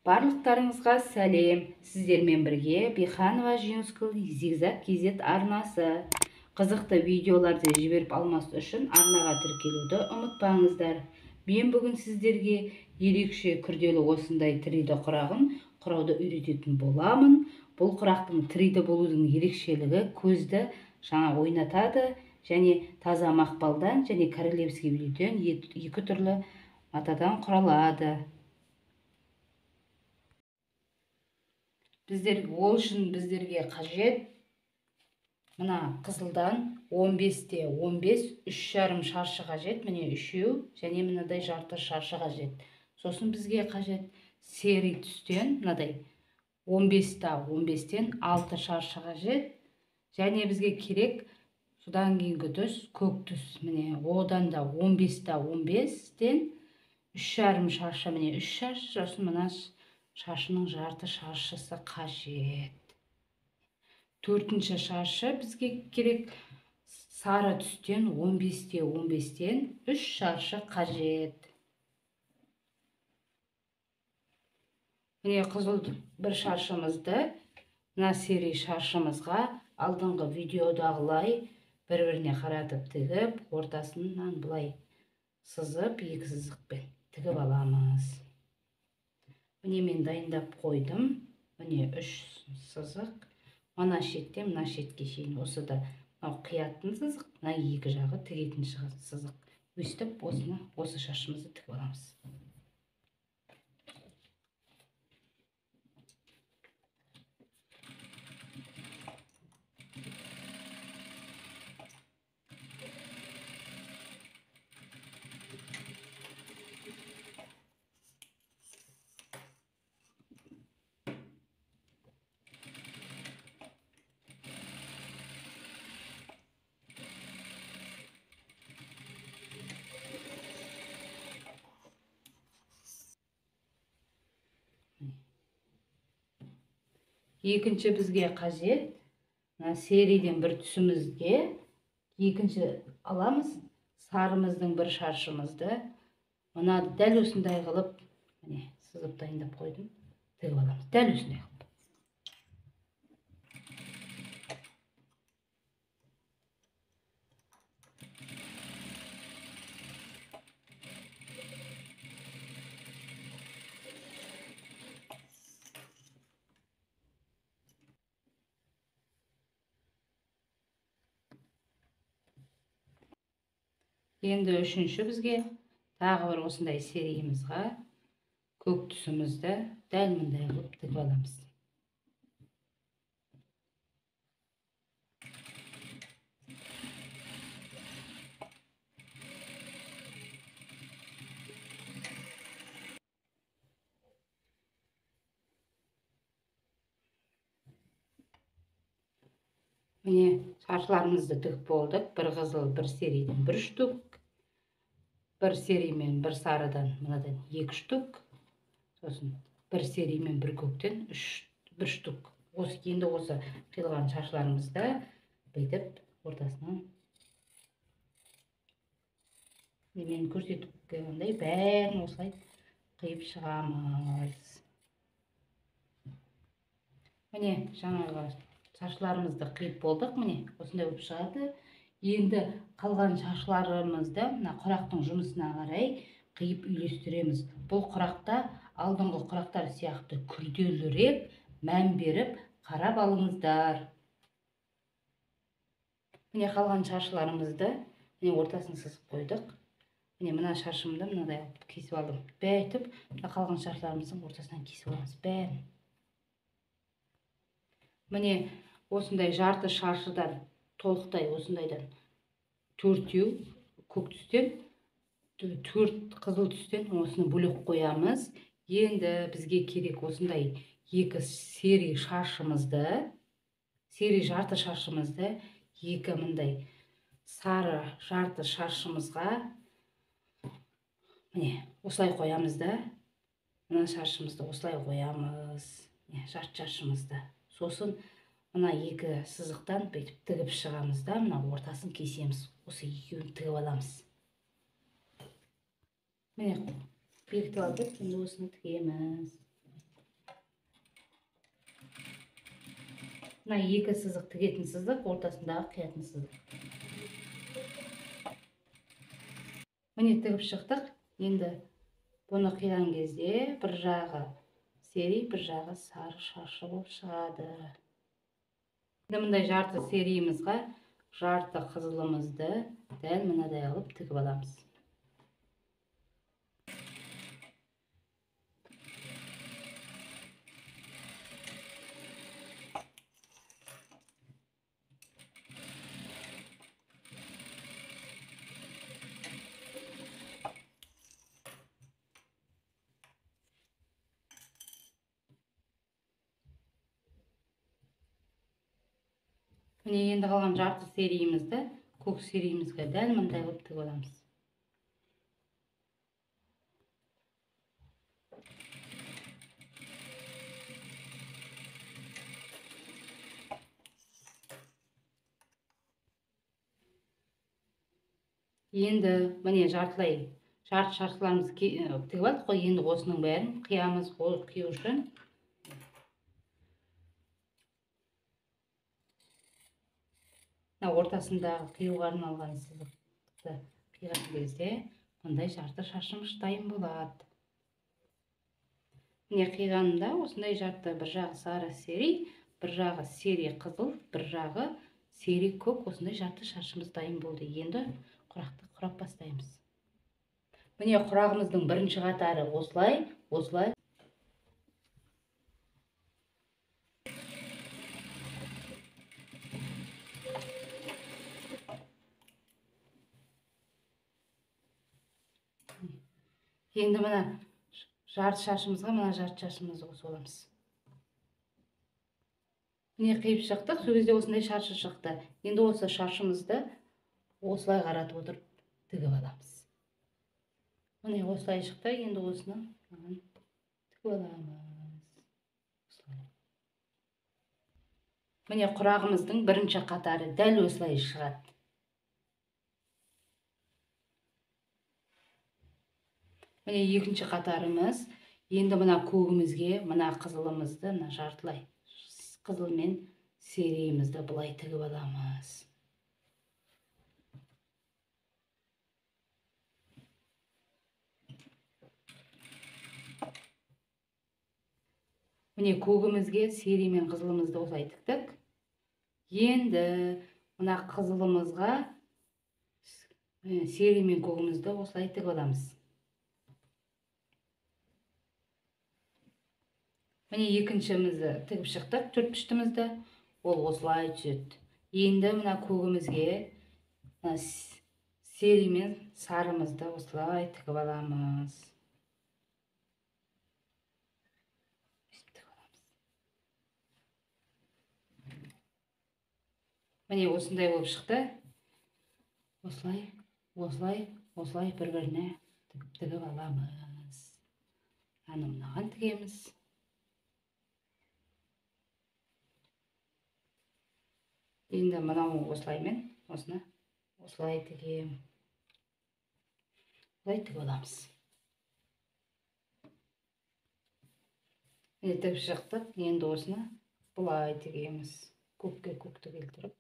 Барлықтарыңызға сәлем. Сіздермен бірге Биханова Жеңіскүл Зигзаг KZ арнасы. Қызықты видеоларды жіберіп алмас үшін арнаға тіркелуді ұмытпаңыздар. Мен бүгін сіздерге ерекше күрделі осындай 3D құрағын құрауды үйрететін боламын. Бұл құрақтың 3D болудың ерекшелігі көзді жаңа ойнатады және таза мақпалдан және королевский блюден екі түрлі матадан құралады. Біздер ол үшін біздерге қажет мына қызылдан 15-те 15 3,5 шаршы қажет, міне үшеу және мынадай жарты шаршы қажет. Сосын бізге қажет серый түстен мынадай 15-та 15-тен 6 шаршы қажет. Және бізге керек содан кейінгі түс көк түс, міне одан да 15-та 15-тен 3,5 шаршы, міне 3 шаршы, сосын мына шаршының жарты шаршысы қажет. Төртінші шаршы бізге керек сары түстен 15-те 15-тен 3 шаршы қажет. Міне қызыл бір шаршымызды мына серый шаршымызға алдыңғы видеодағылай бір-біріне қаратып тігіп, ортасынан былай сызып, екі сызықпен тігіп аламыз. Міне мен дайындап қойдым. Міне 3 сызық. Мына шеттен мына шетке шейін осы да мынау қиятын сызық, мына екі жағы тігетін сызық. Өстіп осыны осы шашымызды тігіп аламыз. Екінші бізге қажет мына серийден бір түсімізге екінші аламыз сарымыздың бір шаршымызды мына дәл осындай қылып міне сызып дайындап қойдым, тігіп аламыз дәл осындай қылып. Енді үшінші бізге тағы бір осындай сериямызға көк түсімізді дәл мындай қылып тігіп аламыз. Міне шаршыларымызды тігіп болдық. Бір қызыл, бір серийден бір штук, бір сериймен бір сарыдан мынадан 2 штук, сосын бір сериймен бір көктен 1 штук. Осы енді осы қиылған шаршыларымызды бүйтіп ортасынан мен көрсетіп қойғандай бәрін осылай қиып шығамыз. Міне жаңағы шаршыларымызды қиып болдық, міне осындай болып шығады. Енді қалған шаршыларымызды мына құрақтың жұмысына қарай қиып үйлестіреміз. Бұл құрақта алдыңғы құрақтар сияқты күрделірек, мән беріп қарап алыңыздар. Міне қалған шаршыларымызды міне ортасын сызып қойдық. Міне мына шаршымды мынадай қылып кесіп алдым. Бәйтіп мына қалған шаршыларымыздың ортасынан кесіп аламыз бәрін. Міне осындай жарты шаршыдан толықтай осындайдан төртеу көк түстен, 4 қызыл түстен осыны бөлек қоямыз. Енді бізге керек осындай екі серий шаршымызды, серий жарты шаршымызды екі мындай сары жарты шаршымызға міне осылай қоямыз да, мына шаршымызды осылай қоямыз, міне жарты шаршымызды. Сосын мына екі сызықтан бүйтіп тігіп шығамыз да, мына ортасын кесеміз. Осы екеуін тігіп аламыз. Міне бекітіп алдық, енді осыны тігеміз. Мына екі сызық тігетін сызық, ортасындағы қиятын сызық. Міне тігіп шықтық. Енді бұны қиған кезде бір жағы серий, бір жағы сары шаршы болып шығады. Енді мындай жарты серийімізға жарты қызылымызды дәл мынадай алып тігіп аламыз. Міне енді қалған жарты серийімізді көк серийімізге дәл мындай қылып тігіп аламыз. Енді міне жартылай жарты шаршыларымызды тігіп алдық қой, енді осының бәрін қиямыз. Ол қию үшін ортасындағы қиюға арналған сызықты қиған кезде мындай жарты шашымыз дайын болады. Міне қиғанымда осындай жарты, бір жағы сары серий, бір жағы серий қызыл, бір жағы серий көк, осындай жарты шашымыз дайын болды. Енді құрақты құрап бастаймыз. Міне құрағымыздың бірінші қатары осылай, осылай. Енді мына жарты шашымызға мына жарты шашымызды қосып аламыз. Міне қиып шықтық, сол кезде осындай шаршы шықты. Енді осы шаршымызды осылай қаратып отырып тігіп аламыз. Міне осылай шықты, енді осыны тігіп аламыз. Осылай. Міне құрағымыздың бірінші қатары дәл осылай шығады. Міне екінші қатарымыз. Енді мына көгімізге, мына қызылымызды, мына жартылай қызыл мен серийімізді былай тігіп аламыз. Міне көгімізге серий мен қызылымызды осылай тіктік. Енді мына қызылымызға серий мен көгімізді осылай тігіп аламыз. Міне екіншімізді тігіп шықтық, төрт піштімізді, ол осылай түседі. Енді мына көгімізге серий мен сарымызды осылай тігіп аламыз. Міне осындай болып шықты. Осылай, осылай, осылай бір-біріне тігіп аламыз. Аны мынаған тігеміз. Енді мынау осылаймен, осыны осылай тігем. Осылай тігіп аламыз. Міне тігіп шықтық. Енді осыны былай тігеміз. Көкке көкті келтіріп.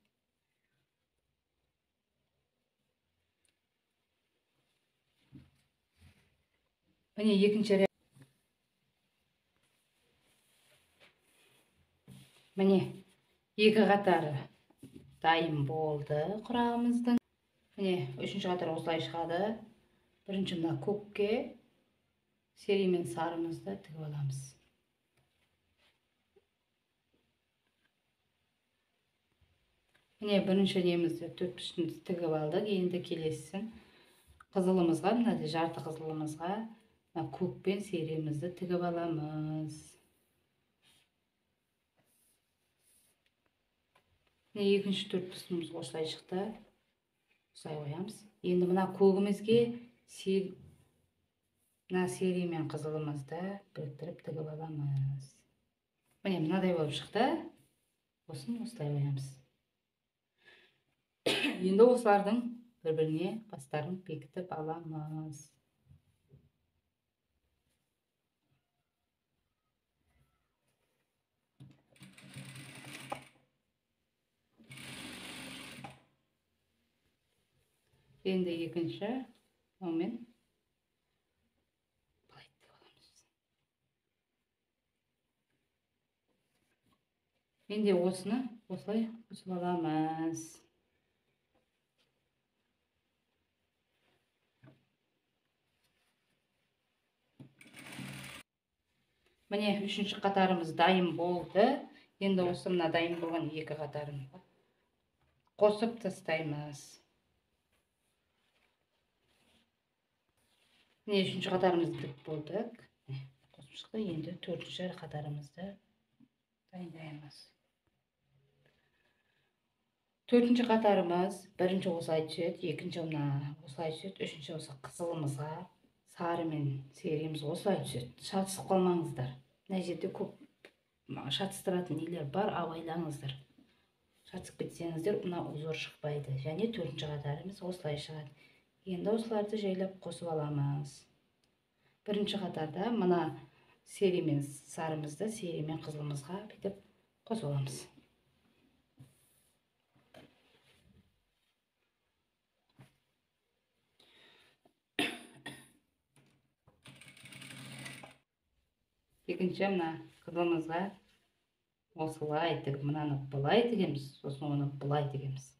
Міне екінші ряд. Міне екі қатары дайын болды құрағымыздың. Міне үшінші қатар осылай шығады. Бірінші мына көкке серий мен сарымызды тігіп аламыз. Міне бірінші немізді төрт пішінді тігіп алдық. Енді келесісін қызылымызға, мына жарты қызылымызға мына көк пен серийімізді тігіп аламыз. Міне екінші төрт пішініміз осылай шықты. Осылай қоямыз. Енді мына көгімізге мына серий мен қызылымызды біріктіріп тігіп аламыз. Міне мынадай болып шықты. Осыны осылай қоямыз. Енді осылардың бір-біріне бастарын бекітіп аламыз. Енді екінші мынаумен былай тігіп аламыз. Енді осыны осылай қосып аламыз. Міне үшінші қатарымыз дайын болды. Енді осы мына дайын болған екі қатарын қосып тастаймыз. Міне үшінші қатарымызды тігіп болдық. Қосып шықты. Енді төртінші қатарымызды дайындаймыз. Төртінші қатарымыз бірінші осылай түседі, екінші мына осылай түседі, үшінші осы қызылымызға сары мен серіміз осылай түседі. Шатысып қалмаңыздар. Мына жерде көп шатыстыратын нелер бар, абайлаңыздар. Шатысып кетсеңіздер, мына узор шықпайды. Және төртінші қатарымыз осылай шығады. Енді осыларды жайлап қосып аламыз. Бірінші қатарда мына сері мен сарымызды сері мен қызылымызға бүйтіп қосып аламыз. Екінші мына қызылымызға осылай тігіп, мынаны былай тігеміз, сосын оны былай тігеміз.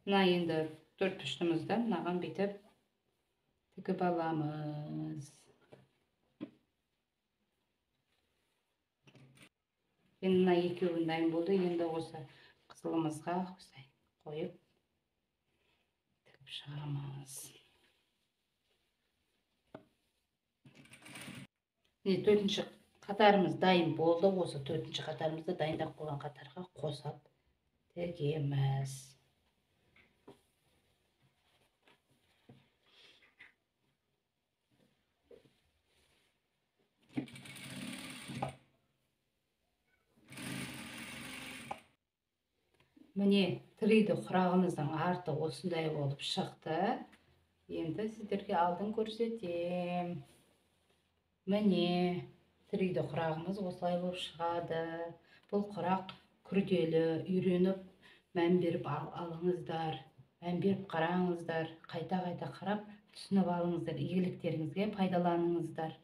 Мына енді төрт бұрышымызды мынаған бүйтіп тігіп аламыз. Енді мына екеуі дайын болды. Енді осы қызылымызға осылай қойып тігіп шығамыз. Міне төртінші қатарымыз дайын болды. Осы төртінші қатарымызды дайындап қойған қатарға қосып тігеміз. Міне 3D құрағымыздың арты осындай болып шықты. Енді сіздерге алдын көрсетем. Міне 3D құрағымыз осылай болып шығады. Бұл құрақ күрделі, үйреніп, мән беріп алыңыздар, мән беріп қараңыздар, қайта-қайта қарап түсініп алыңыздар, игіліктеріңізге пайдаланыңыздар.